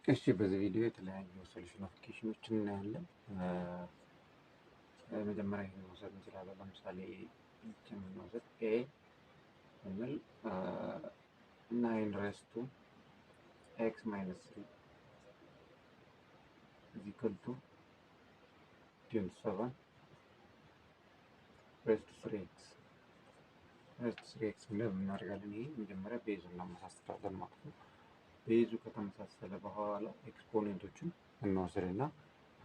እሺ በዚህ ቪዲዮ የተለያዩ solution of equation ኦችን እናያለን። መጀመሪያ ይህን መውሰድ እንችላለን። ለምሳሌ ይህችን ብንወስድ a ስንል 9 raised to x minus 3 is equal to 27 raised to 3x raised to 3x ብለን እናደርጋለን። ይሄ መጀመሪያ base ኡን እናመሳስላለን ማለት ነው። Base ኡ ከተመሳሰለ በኋላ exponent ኦችን እንወስድና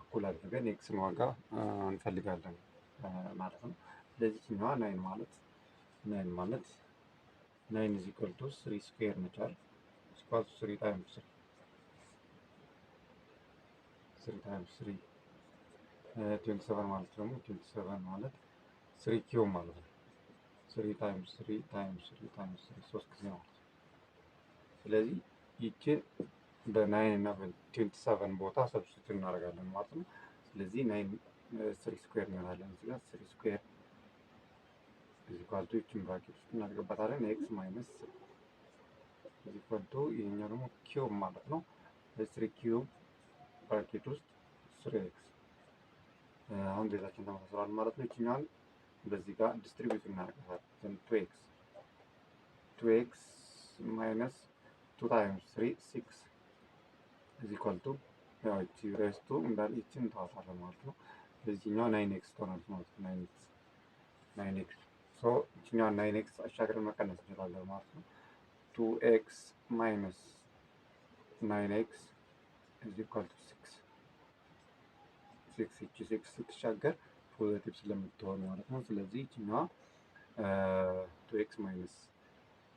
እኩል አድርገን x ን ዋጋ እንፈልጋለን ማለት ነው። ለዚህኛዋ 9 ማለት 9 is equal to 3 square ነች አይደል? Equal to 3 times 3, 3 times 3። 27 ማለት ደግሞ 27 ማለት 3 cube ማለት ነው። 3 times 3 times 3 times 3፣ ሶስት ጊዜ ማለት ነው። ስለዚህ ይችን በ 9 እና በ27 ቦታ substitute እናደርጋለን ማለት ነው። ስለዚህ 9 3 square እንላለን፣ እዚህ ጋር 3 square is equal to ይችን bracket ውስጥ እናስገባታለን፣ x minus is equal to ይሄኛው ደግሞ cube ማለት ነው። 3 cube bracket ውስጥ 3 x። አሁን base ኣችን ተመሳስሏል ማለት ነው። ይችኛዋን በዚህ ጋር distribute እናደርጋታለን። 2x, 2x minus 2 times 3, 6 is equal to ያው ይቺ raised to እንዳለ ይቺን እንተዋታለን ማለት ነው። በዚህኛው 9 x ትሆናለች ማለት ነው። 9 x, 9 x። So ይችኛዋን 9 x አሻግረን መቀነስ እንችላለን ማለት ነው። 2 x minus 9 x is equal to 6 6። ይቺ 6 ስትሻገር positive ስለምትሆን ማለት ነው። ስለዚህ ይችኛዋ 2 x minus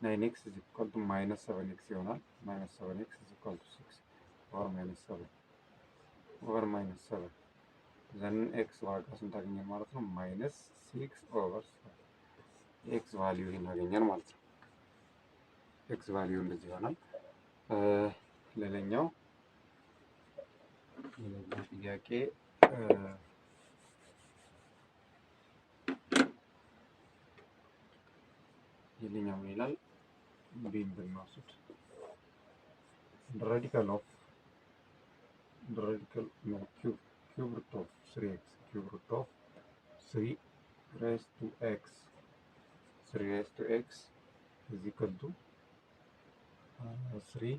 9 x is equal to minus 7 x ይሆናል። Minus 7 x is equal to 6 over minus 7, over minus 7። Then x ዋጋ ስንት አገኘን ማለት ነው? Minus 6 over 7። X value ይሄን አገኘን ማለት ነው። X value እንደዚህ ይሆናል። ሌላኛው ጥያቄ ሌላኛው ምን ይላል? B ን ብንወስድ radical ነው cube root of 3 x, cube root of 3 raised to x, 3 raised to x is equal to 3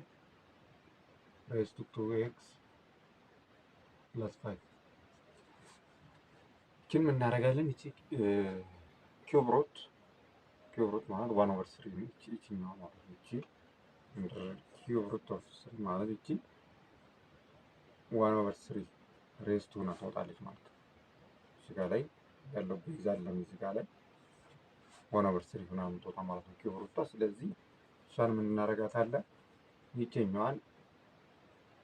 raised to 2x plus 5። ይችን ምን እናደርጋለን? ይቺ cube root ማለት 1 over 3 ነው። ይቺ ይችኛዋ ማለት ነው። ይቺ cube root of 3 ማለት ይቺ 1 over 3 raised to ሆና ትወጣለች ማለት ነው። እዚህ ጋር ላይ ያለው base አለም እዚህ ጋር ላይ 1 over 3 ሆና የምትወጣ ማለት ነው cube root ኧ። ስለዚህ እሷን ምን እናደርጋታለን? ይችኛዋን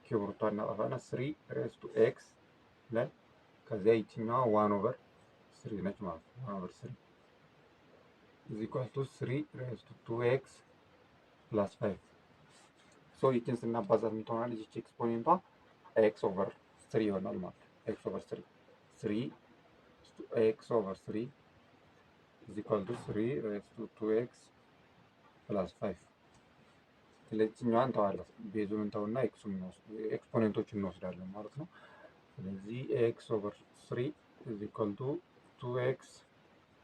cube root ኧን እናጠፋና 3 raised to x ብለን ከዚያ ይችኛዋ 1 over 3 ነች ማለት ነው። 1 over 3 is equal to 3 raised to 2x plus 5። So ይችን ስናባዛት ምን ትሆናለች? ይቺ exponent ኧ x over 3 ይሆናል ማለት ነው። x over 3, 3 x over 3 is equal to 3 raised to 2x plus 5። ስለዚህ ይችኛዋን እንተዋለን፣ base ኡን እንተውና x ኡን exponent ኦችን እንወስዳለን ማለት ነው። ስለዚህ x over 3 is equal to 2x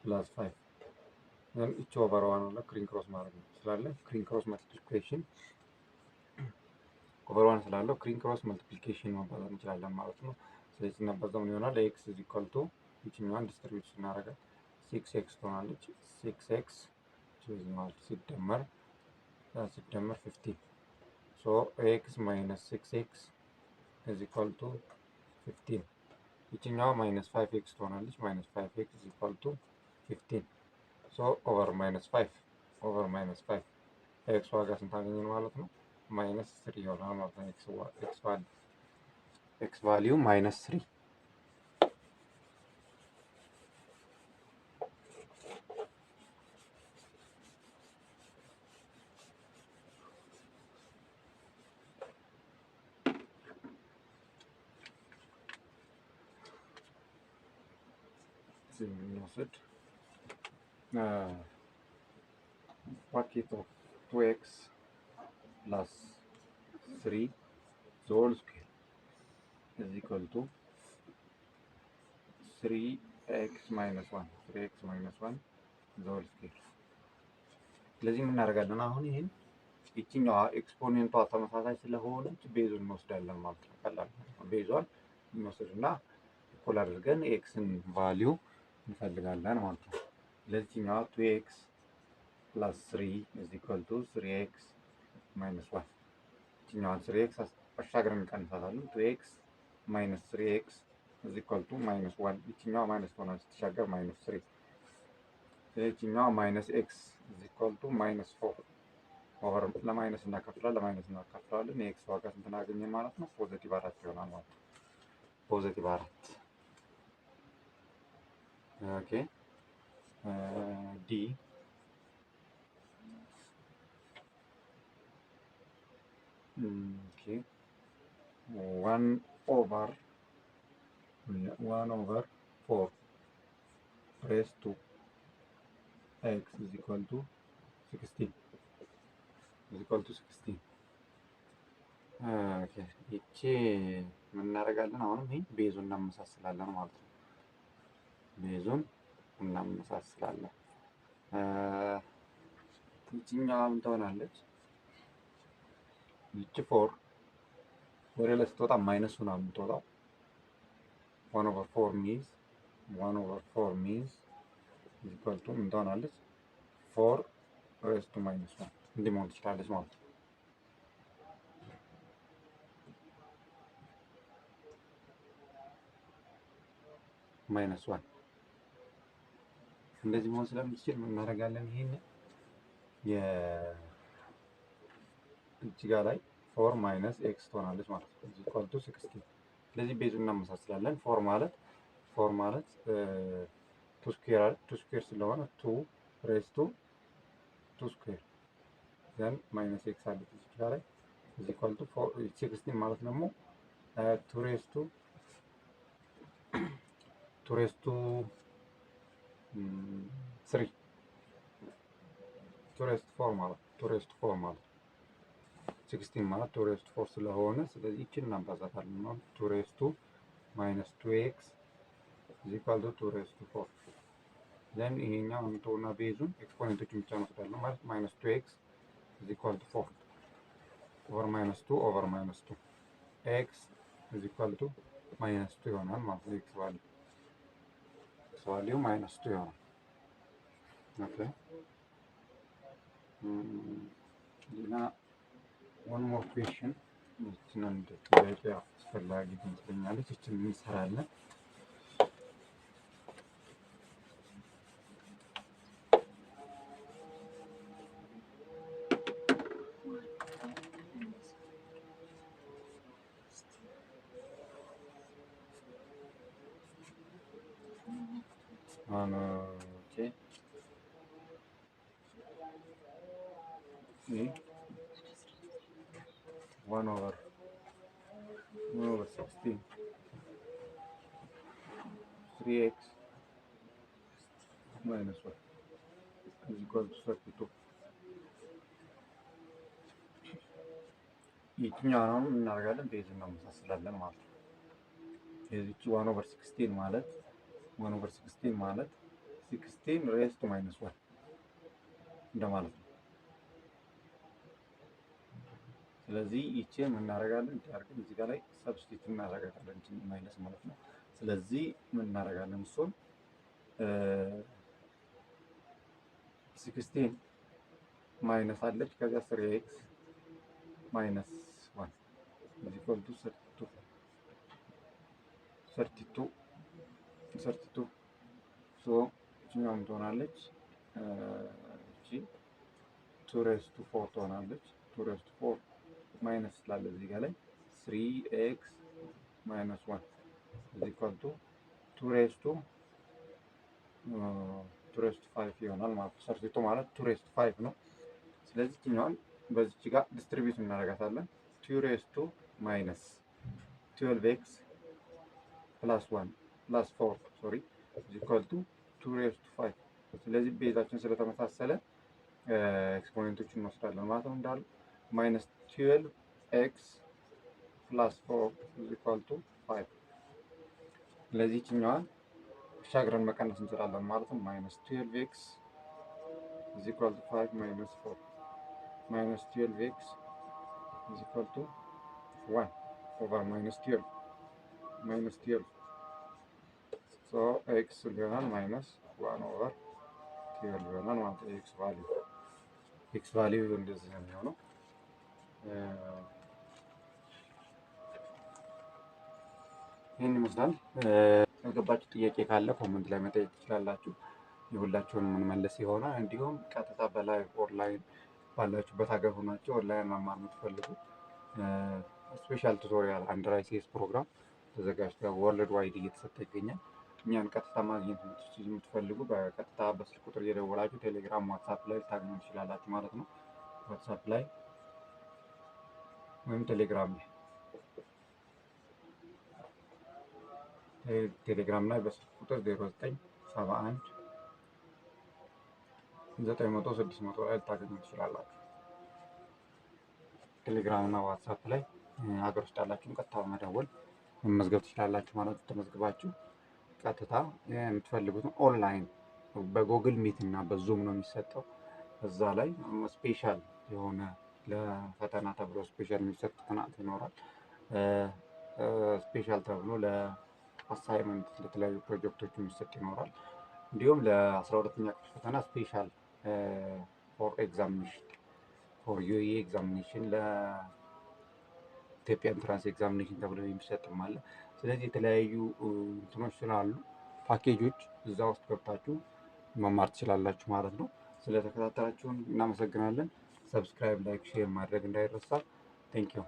plus 5። Then እቺ over 1 አለ፣ criss cross ማድረግ እንችላለን። Criss cross multiplication over 1 ስላለው criss cross multiplication ማባዛት እንችላለን ማለት ነው። ስለዚህ ስናባዛው ምን ይሆናል? X is equal to ይችኛዋን distribute ስናደርጋት 6 x ትሆናለች። 6 x ማለት ሲደመር 15። So x minus 6 x is equal to 15። ይችኛዋ minus 5 x ትሆናለች። Minus 5 x is equal to 15። So over minus 5, over minus 5፣ x ዋጋ ስንት አገኘን ማለት ነው? Minus 3 ይሆናል ማለት ነው። X value minus 3። ስንወስድ bracket of 2x plus 3 the whole square is equal to 3x minus 1 3x minus 1 the whole square። ስለዚህ ምን እናደርጋለን አሁን ይሄን ይችኛዋ exponent ቷ ተመሳሳይ ስለሆነች base ኡን እንወስዳለን ማለት ነው። ቀላል base ኧን እንወስድና እኩል አድርገን x ን value እንፈልጋለን ማለት ነው። ለዚህኛዋ 2x plus 3 is equal to 3x minus 1 ይችኛዋን 3x አሻግረን እንቀንሳታለን። 2x minus 3x is equal to minus 1 ይችኛዋ minus ሆና ስትሻገር minus 3 ይችኛዋ minus x is equal to minus 4 over ለ minus እናካፍላለን ለ minus እናካፍላለን። የ x ዋጋ ስንት እናገኘን ማለት ነው? positive 4 ይሆናል ማለት ነው። positive 4 okay D okay 1 over 4 raised to x is equal to 16 is equal to 16 okay ይቺ ምን እናደርጋለን አሁንም ይሄ base ኡን እናመሳስላለን ማለት ነው። base ኡን እናመሳስላለን። ይቺኛዋ ምን ትሆናለች? ይቺ 4 ወደ ላይ ስትወጣ minus ሆና የምትወጣው 1 over 4 means 1 over 4 means is equal to ምን ትሆናለች? 4 raised to minus 1 እንዲህ መሆን ትችላለች ማለት ነው። minus 1 እንደዚህ መሆን ስለምትችል ምን እናደርጋለን? ይሄን የእጅጋ ላይ 4 minus x ትሆናለች ማለት ነው። is equal to 16 ስለዚህ base ኡን እናመሳስላለን። 4 ማለት 2 square ስለሆነ 2 raised to 2 square then minus x አለች እዚህ ጋር ላይ is equal to 16 ማለት ደግሞ 2 raised to 2 raised to 3 2 raised to 4 ማለት 2 raised to 4 ማለት 16 ማለት 2 raised to 4 ስለሆነ ስለዚህ ይችን እናባዛታለን ማለት 2 raised to minus 2x is equal to 2 raised to 4 then ይሄኛው እንተውና base ኡን exponent ኦችን ብቻ እንወስዳለን ማለት minus 2x is equal to 4 over minus 2 over minus 2 x is equal to minus 2 ይሆናል ማለት ነው። x value minus 2 ይሆናል። okay ሌላ one more question ይችን አንድ ጥያቄ አስፈላጊ ትመስለኛለች። ይችን እንሰራለን። okay 1 over 16 3x minus 1 is equal to 32 ይችኛውን እናደርጋለን base እናመሳስላለን ማለት ነው። የዚች 1 over 16 ማለት 1 over 16 ማለት 16 raised to minus 1 እንደማለት ነው። ስለዚህ ይቺን ምን እናደርጋለን? እንዲያርገን እዚህ ጋር ላይ substitute እናደርጋለን እንጂ minus ማለት ነው። ስለዚህ ምን እናደርጋለን? እሱን 16 minus አለች ከዚያ 3x minus 1 is equal to 32 32 so ይችኛውም ትሆናለች እቺ 2 raised to 4 ትሆናለች። 2 raised to 4 minus ስላለ እዚህ ጋር ላይ 3x minus 1 is equal to 2 raised to 5 ይሆናል ማለት ነው። 32 ማለት 2 raised to 5 ነው። ስለዚህ ይችኛዋን በዚች ጋር distribute እናደርጋታለን። 2 raised to minus 12x plus 1 plus 4 sorry is equal to 2 raised to 5 ስለዚህ base ኣችን ስለተመሳሰለ exponent ኦችን እንወስዳለን ማለት ነው። እንዳለ minus 12x plus 4 is equal to 5። ስለዚህ ይችኛዋን አሻግረን መቀነስ እንችላለን ማለት ነው። Minus 12 x is equal to 5 minus 4, minus 12 x is equal to 1 over minus 12, minus 12. So x ይሆናል minus 1 over 12 ይሆናል ማለት ነው። x value እንደዚህ ነው የሚሆነው። ይህን ይመስላል። ያልገባችሁ ጥያቄ ካለ comment ላይ መጠየቅ ትችላላችሁ። የሁላችሁን የምንመልስ ይሆናል። እንዲሁም ቀጥታ በ live online ባላችሁበት ሀገር ሆናችሁ ኦንላይን መማር የምትፈልጉ special tutorial under ICS program ተዘጋጅቶ worldwide እየተሰጠ ይገኛል። እኛን ቀጥታ ማግኘት የምትፈልጉ በቀጥታ በስልክ ቁጥር እየደወላችሁ ቴሌግራም፣ ዋትሳፕ ላይ ልታገኙ ትችላላችሁ ማለት ነው። ዋትሳፕ ላይ ወይም ቴሌግራም ላይ፣ ቴሌግራም ላይ በስልክ ቁጥር 0971 900 600 ላይ ልታገኙ ትችላላችሁ። ቴሌግራም እና ዋትሳፕ ላይ ሀገር ውስጥ ያላችሁን ቀጥታ በመደወል መመዝገብ ትችላላችሁ ማለት ነው። ተመዝግባችሁ ቀጥታ የምትፈልጉትን online በ Google Meet እና በ Zoom ነው የሚሰጠው። እዛ ላይ special የሆነ ለፈተና ተብሎ special የሚሰጥ ጥናት ይኖራል። Special ተብሎ ለ assignment ለተለያዩ ፕሮጀክቶች የሚሰጥ ይኖራል። እንዲሁም ለ12ኛ ክፍል ፈተና special for examination, for UAE examination፣ ለኢትዮጵያ entrance examination ተብሎ የሚሰጥም አለ። ስለዚህ የተለያዩ እንትኖች ስላሉ ፓኬጆች እዛ ውስጥ ገብታችሁ መማር ትችላላችሁ ማለት ነው። ስለተከታተላችሁን እናመሰግናለን። Subscribe፣ like፣ share ማድረግ እንዳይረሳ። Thank you.